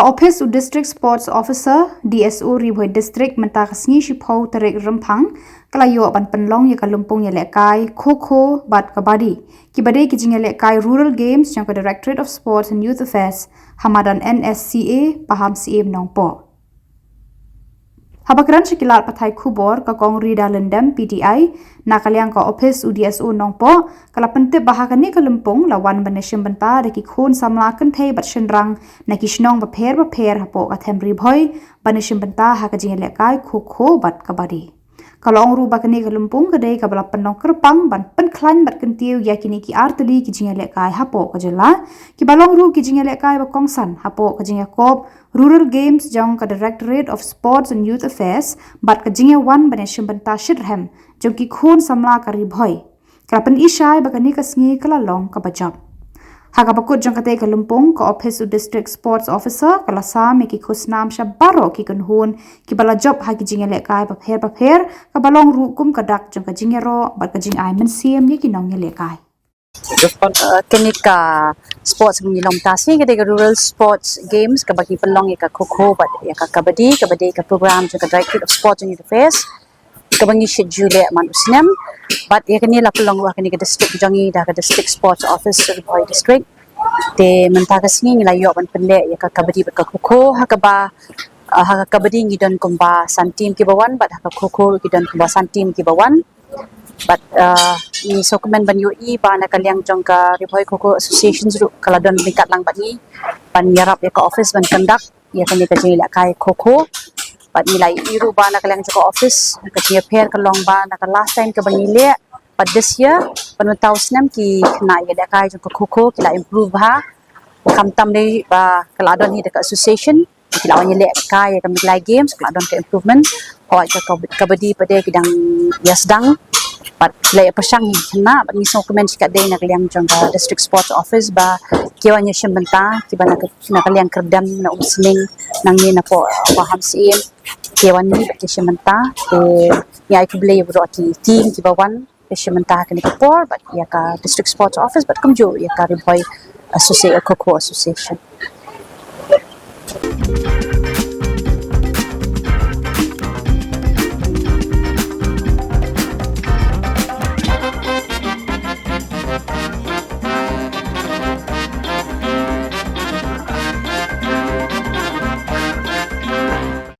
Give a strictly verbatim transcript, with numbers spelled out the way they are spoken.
Ka ophis u District Sports Officer, D S O Ri Bhoi District, mynta ka sngi shiphew tarik Rymphang, ka la ïoh ban pynlong ïa ka lympung ïalehkai kho kho bad kabaddi, kiba dei ki jingïalehkai Rural Games jong ka Directorate of Sports and Youth Affairs, ha madan N S C A, Pahamsyiem Nongpoh. Haba kren sha ki lad pathai khubor, ka Kong Rida Lyngdoh, P T I, na ka liang ka ophis u D S O Nongpoh, ka la pyntip ba ha kane ka lympung la wan ban ïashim bynta da ki khun samla kynthei bad shynrang na ki shnong bapher bapher hapoh ka them Ri Bhoi, ban ïashim bynta ha ka jingïalehkai kho kho bad kabaddi. Ka la ong ruh ba kane ka lympung ka dei kaba la pynlong kyrpang ban pynkhlaiñ bad kyntiew ïa kine ki artylli ki jingïalehkai hapoh ka jylla, kiba long ruh ki jingïalehkai ba kongsan hapoh ka jingïakop Rural Games jong ka Directorate of Sports and Youth Affairs, bad ka jingïawan ban ïashim bynta shitrhem jong ki khun samla ka Ri Bhoi. Ka la pyni shai ba kane ka sngi ka la long kaba jop. Ha kaba kut jong katei ka lympung, ka ophis u District Sports Officer ka la sam ïa ki khusnam sha baroh ki kynhun kiba la jop ha ki jingïalehkai bapher bapher, kaba long ruh kum ka dak jong ka jingïaroh bad ka jingai mynsiem ïa ki nongïalehkai. Uh, kane ka sports ba ngi long mynta ka sngi ka dei ka Rural Sports Games, kaba ngi pynlong ïa ka kho kho bad ïa ka kabaddi, kaba dei ka program jong ka Directorate of Sports and Youth Affairs, kaba ngi schedule leh man u snem. Bad ïa kane la pynlong ruh ha kane ka district jong ngi da ka District Sports Office, Ri Bhoi District. Te mynta ka sngi ngi la ïoh ban pynleh ïa ka kabaddi bad ka kho kho, ha kaba, uh, ha ka kabaddi ngi don kumba san team kiba wan, bad ha ka kho kho ki don kumba san team kiba wan. Bad, uh, ngi sngewkmen ban ïohi ba na ka liang jong ka Ri Bhoi Kho Kho Association ruh ka la don ryngkat lang bad ngi ban ïarap ïa ka office ban conduct ïa kane ka jingïalehkai kho kho. Bad ngi la ïohi ruh ba na ka liang jong ka office, ka jingïapher ka long ba na ka last time kaba ngi leh bad this year, bad mynta u snem ki khynnah ïalehkai jong ka kho kho ki la improve bha. Khamtam dei ba ka la don hi da ka association, ki la wan ïalehkai ïa ka Meghalaya Games, ka la don ka improvement. Hooid ka kab-, kabaddi pat de ki dang ïa sdang, bad ki la ïa pyrshang hi khynnah, bad ngi sngewkmen shikatdei na ka liang jong ka District Sports Office ba ki wan ïashim bynta, kiba na ka, na ka liang Kyrdem, na Umsning, nangne napoh Pahamsyiem, ki wan hi bad ki shim bynta. Te ngi ai khublei ïa baroh ki team kiba wan ïashim bynta ha kane ka por, bad ïa ka District Sports Office, bad kumjuh ïa ka Ri Bhoi Associ-, Kho Kho Association.